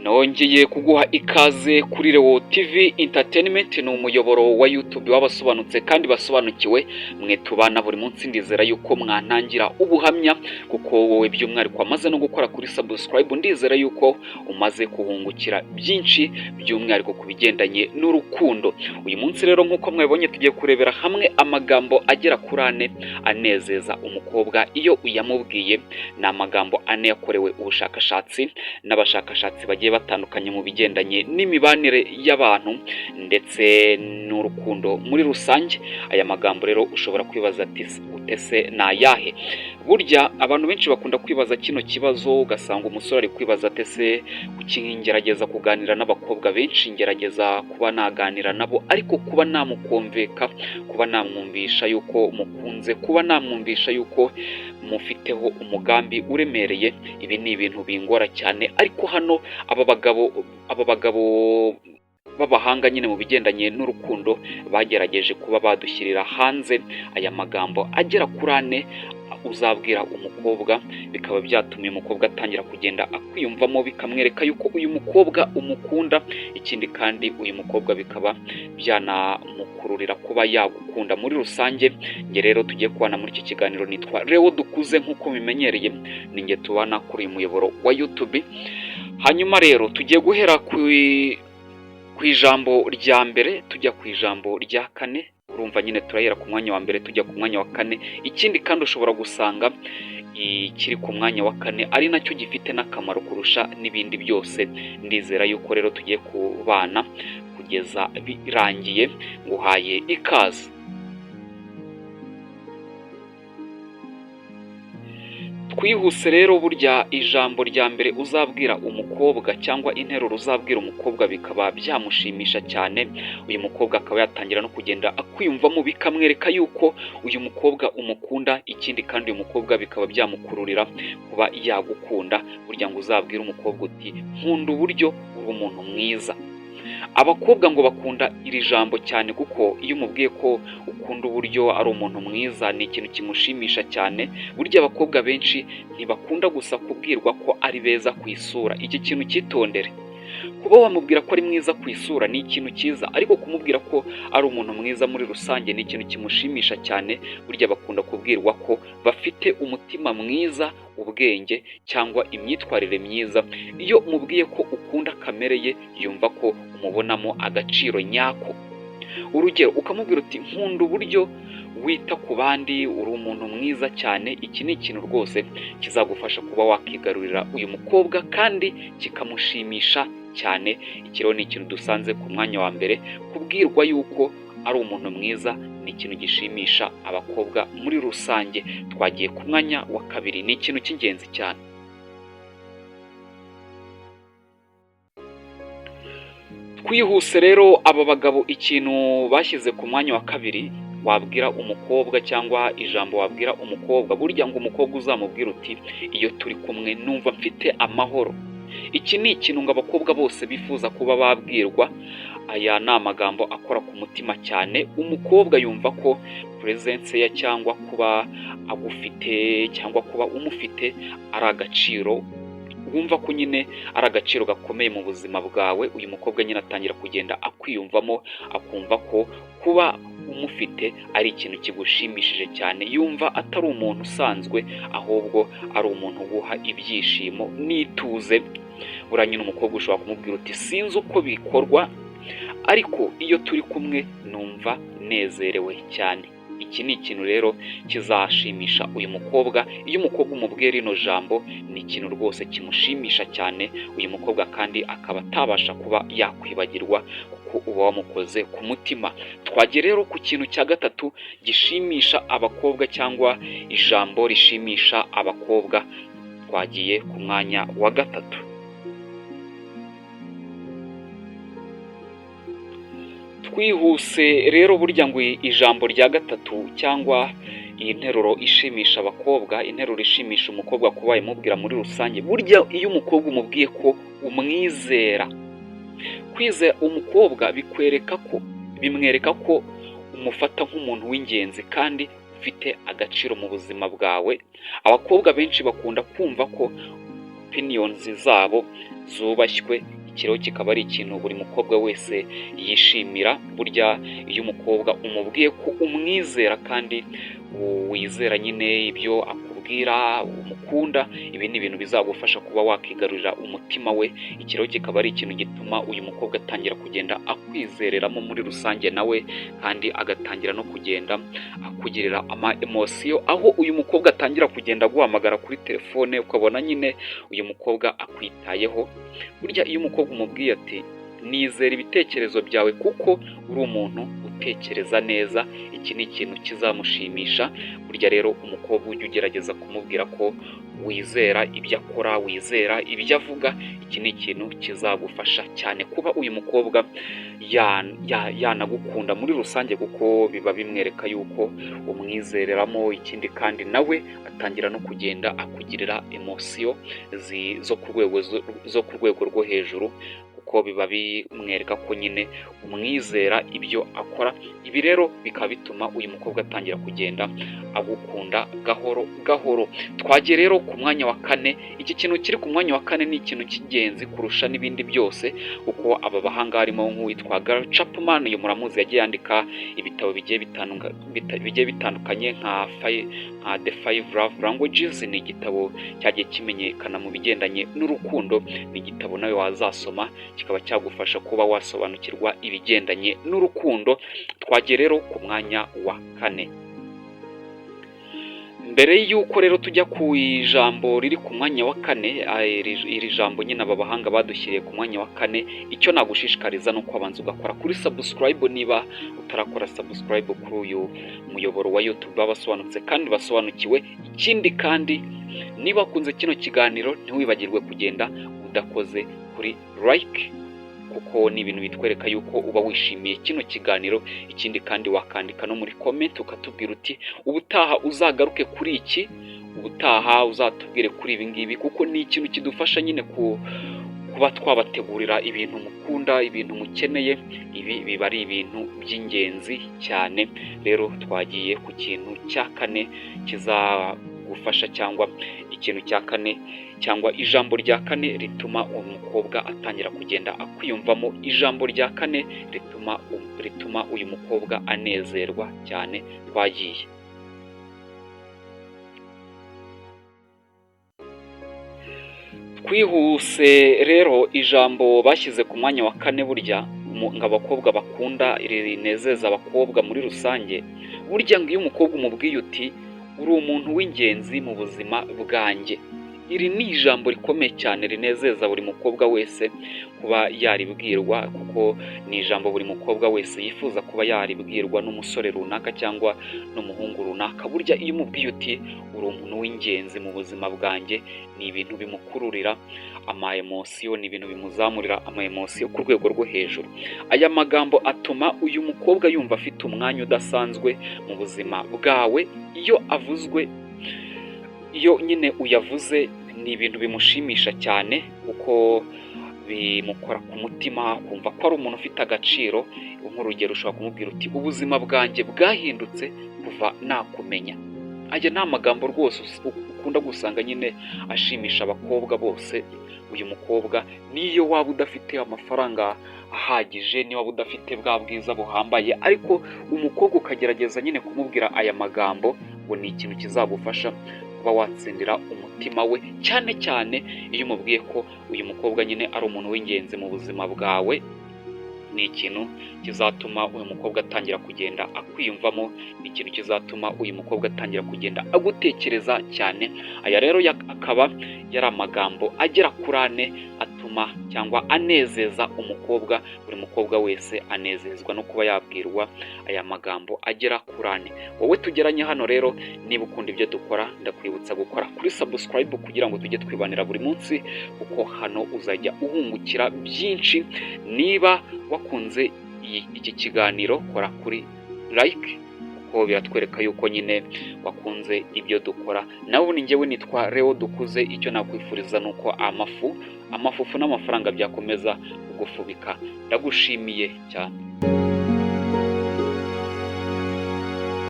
Nongeye kuguha ikaze kuri Leo TV Entertainment, ni umuyoboro wa YouTube w'abasobanutse kandi basobanukiwe. Mwe tubana buri munsi, ndizera yuko mwantangira ubuhamya, kuko wowe by'umwihariko wamaze no gukora kuri subscribe, ndizera yuko umaze kuhungukira byinshi, by'umwihariko ku bigendanye n'urukundo. Uyu munsi rero, nk'uko mwabibonye, tugiye kurebera hamwe amagambo agera kuri ane anezeza umukobwa iyo uyamubwiye. Ni amagambo ane yakorewe ubushakashatsi n'abashakashatsi bagiye batandukanye mu bigendanye n'imibanire y'abantu ndetse n'urukundo muri rusange. Aya magambo rero ushobora kwibaza ati: "Ute se ni ayahe?" Burya abantu benshi bakunda kwibaza kino kibazo, ugasanga umusore ari kwibaza ati: "Ese kuki ngerageza kuganira n'abakobwa benshi, ngerageza kuba naganira nabo, ariko kuba namukomveka, kuba namwumvisha yuko mukunze, kuba namwumvisha yuko mufiteho umugambi uremereye, ibi ni ibintu bingora cyane?" Ariko hano aba bagabo b'abahanga nyine mu bigendanye n'urukundo bagerageje kuba badushyirira hanze aya magambo agera kuri ane uzabwira umukobwa, bikaba byatuma uyu mukobwa atangira kugenda akwiyumvamo, bikamwereka yuko uyu mukobwa umukunda. Ikindi kandi, uyu mukobwa bikaba byanamukururira kuba yagukunda muri rusange. Njye rero tugiye kubana muri iki kiganiro nitwa Leo Dukuze, nk'uko mubimenyereye, ni njye tubana kuri uyu muyoboro wa YouTube. Hanyuma rero tugiye guhera ku ijambo rya mbere tujya ku ijambo rya kane. Urumva nyine turahera ku mwanya wa mbere tujya ku mwanya wa kane. Ikindi kandi, ushobora gusanga ikiri ku mwanya wa kane ari nacyo gifite n'akamaro kurusha n'ibindi byose. Ndizera yuko rero tugiye kubana kugeza birangiye. Nguhaye ikaze. Twihuse rero, burya ijambo rya mbere uzabwira umukobwa cyangwa interuro uzabwira umukobwa bikaba byamushimisha cyane, uyu mukobwa akaba yatangira no kugenda akwiyumvamo, bikamwereka yuko uyu mukobwa umukunda. Ikindi kandi, uyu mukobwa bikaba byamukururira kuba yagukunda. Burya ngo uzabwire umukobwa uti: "Nkunda uburyo uri umuntu mwiza." Abakobwa ngo bakunda iri jambo cyane, kuko iyo umubwiye ko ukunda uburyo ari umuntu mwiza, ni ikintu kimushimisha cyane. Burya abakobwa benshi ntibakunda gusa kubwirwa ko ari beza ku isura. Iki kintu cyitondere. Kuba wamubwira ko ari mwiza ku isura ni ikintu cyiza, ariko kumubwira ko ari umuntu mwiza muri rusange ni ikintu kimushimisha cyane. Burya bakunda kubwirwa ko bafite umutima mwiza, ubwenge cyangwa imyitwarire myiza. Iyo umubwiye ko ukunda kamere ye, yumva ko umubonamo agaciro nyako. Urugero, ukamubwira uti: "Nkunda uburyo wita ku bandi, uri umuntu mwiza cyane." Iki ni ikintu rwose kizagufasha kuba wakigarurira uyu mukobwa kandi kikamushimisha cyane. Iki rero ni ikintu dusanze ku mwanya wa mbere. Kubwirwa yuko ari umuntu mwiza ni ikintu gishimisha abakobwa muri rusange. Twagiye ku mwanya wa kabiri, ni ikintu cy'ingenzi cyane. Twihuse rero, aba bagabo ikintu bashyize ku mwanya wa kabiri wabwira umukobwa cyangwa ijambo wabwira umukobwa, burya ngo umukobwa uzamubwira uti: "Iyo turi kumwe numva mfite amahoro." Iki ni ikintu ngo abakobwa bose bifuza kuba babwirwa. Aya ni amagambo akora ku mutima cyane. Umukobwa yumva ko presence ye cyangwa kuba agufite cyangwa kuba umufite ari agaciro, wumva ko nyine ari agaciro gakomeye mu buzima bwawe. Uyu mukobwa nyine atangira kugenda akwiyumvamo, akumva ko kuba umufite ari ikintu kigushimishije cyane. Yumva atari umuntu usanzwe, ahubwo ari umuntu uguha ibyishimo n'ituze. Buriya nyine umukobwa ushobora kumubwira uti: "Sinzi uko bikorwa, ariko iyo turi kumwe numva nezerewe cyane." Iki ni ikintu rero kizashimisha uyu mukobwa. Iyo umukobwa umubwiye rino jambo, ni ikintu rwose kimushimisha cyane. Uyu mukobwa kandi akaba atabasha kuba yakwibagirwa, kuko uba wamukoze ku mutima. Twagiye rero ku kintu cya gatatu gishimisha abakobwa cyangwa ijambo rishimisha abakobwa. Twagiye ku mwanya wa gatatu. Twihuse rero, burya ngo ijambo rya gatatu cyangwa iyi nteruro ishimisha abakobwa, interuro ishimisha umukobwa kuba wayimubwira muri rusange, burya iyo umukobwa umubwiye ko umwizera, kwizera umukobwa bikwereka ko, bimwereka ko umufata nk'umuntu w'ingenzi kandi ufite agaciro mu buzima bwawe. Abakobwa benshi bakunda kumva ko opinions zabo zubashywe. Iki rero kikaba ari ikintu buri mukobwa wese yishimira. Burya iyo umukobwa umubwiye ko umwizera kandi wizera nyine ibyo akubwira, umukunda, ibi ni ibintu bizagufasha kuba wakigarurira umutima we. Iki rero kikaba ari ikintu gituma uyu mukobwa atangira kugenda akwizereramo muri rusange nawe, kandi agatangira no kugenda akugirira ama émotion, aho uyu mukobwa atangira kugenda aguhamagara kuri telefone, ukabona nyine uyu mukobwa akwitayeho. Burya iyo umukobwa umubwiye ati nizera ibitekerezo byawe kuko uri umuntu utekereza neza, iki ni ikintu kizamushimisha. Burya rero umukobwa ujya ugerageza kumubwira ko wizera ibyo akora, wizera ibyo avuga, iki ni ikintu kizagufasha cyane kuba uyu mukobwa yanagukunda muri rusange, kuko biba bimwereka yuko umwizereramo. Ikindi kandi nawe atangira no kugenda akugirira émotion zo ku rwego rwo hejuru, kuko biba bimwereka ko nyine umwizera ibyo akora. Ibi rero bikaba bituma uyu mukobwa atangira kugenda agukunda gahoro gahoro. Twagiye rero ku mwanya wa kane. Iki kintu kiri ku mwanya wa kane ni ikintu cy'ingenzi kurusha n'ibindi byose, kuko aba bahanga harimo nk'uwitwa Gary Chapman, uyu muramuzi, yagiye yandika ibitabo bigiye bitandukanye nka The Five Love Languages. Ni igitabo cyagiye kimenyekana mu bigendanye n'urukundo. Ni igitabo nawe wazasoma kikaba cyagufasha kuba wasobanukirwa ibigendanye n'urukundo. Twagiye rero ku mwanya wa kane. Mbere y'uko rero tujya ku ijambo riri ku mwanya wa kane, iri jambo nyine aba bahanga badushyiriye ku mwanya wa kane, icyo nagushishikariza ni uko wabanza ugakora kuri subscribe niba utarakora subscribe kuri uyu muyoboro wa YouTube basobanutse kandi basobanukiwe. Ikindi kandi, niba wakunze kino kiganiro, ntiwibagirwe kugenda udakoze kuri like, kuko ni ibintu bitwereka yuko uba wishimiye kino kiganiro. Ikindi kandi, wakandika no muri comment ukatubwira uti ubutaha uzagaruke kuri iki, ubutaha uzatubwire kuri ibi ngibi, kuko ni ikintu kidufasha nyine kuba twabategurira ibintu mukunda, ibintu mukeneye. Ibi biba ari ibintu by'ingenzi cyane. Rero twagiye ku kintu cya kane kizagufasha, cyangwa ikintu cya kane, cyangwa ijambo rya kane rituma uwo mukobwa atangira kugenda akwiyumvamo. Ijambo rya kane rituma uyu mukobwa anezerwa cyane. Twagiye. Twihuse rero, ijambo bashyize ku mwanya wa kane, burya ngo abakobwa bakunda, rinezeza abakobwa muri rusange, burya ngo iyo umukobwa umubwiye uti uri umuntu w'ingenzi mu buzima bwanjye, iri ni ijambo rikomeye cyane rinezeza buri mukobwa wese kuba yaribwirwa, kuko ni ijambo buri mukobwa wese yifuza kuba yaribwirwa n'umusore runaka cyangwa n'umuhungu runaka. Burya iyo umubwiye uti uri umuntu w'ingenzi mu buzima bwanjye, ni ibintu bimukururira ama émotion, ni ibintu bimuzamurira ama émotion ku rwego rwo hejuru. Aya magambo atuma uyu mukobwa yumva afite umwanya udasanzwe mu buzima bwawe. Iyo avuzwe, iyo nyine uyavuze, ni ibintu bimushimisha cyane, kuko bimukora ku mutima, kumva ko ari umuntu ufite agaciro. Nk'urugero, ushobora kumubwira uti ubuzima bwanjye bwahindutse kuva nakumenya. Aya ni amagambo rwose ukunda gusanga nyine ashimisha abakobwa bose. Uyu mukobwa, niyo waba udafite amafaranga ahagije, niba waba udafite bwa bwiza buhambaye, ariko umukobwa ukagerageza nyine kumubwira aya magambo, ngo ni ikintu kizagufasha kuba watsindira umutima we, cyane cyane iyo umubwiye ko uyu mukobwa nyine ari umuntu w'ingenzi mu buzima bwawe. Ni ikintu kizatuma uyu mukobwa atangira kugenda akwiyumvamo, ni ikintu kizatuma uyu mukobwa atangira kugenda agutekereza cyane. Aya rero akaba yari amagambo agera kuri ane atuma cyangwa anezeza umukobwa. Buri mukobwa wese anezezwa no kuba yabwirwa aya magambo agera kuri ane. Wowe tugeranye hano rero, niba ukunda ibyo dukora, ndakwibutsa gukora kuri subscribe kugira ngo tujye twibanira buri munsi, kuko hano uzajya uhungukira byinshi. Niba wakunze iki kiganiro, kora kuri like, kuko biratwereka yuko nyine wakunze ibyo dukora. Nawe ni njyewe nitwa Leo Dukuze. Icyo nakwifuriza ni uko amafufu n'amafaranga byakomeza kugufubika. Ndagushimiye cyane.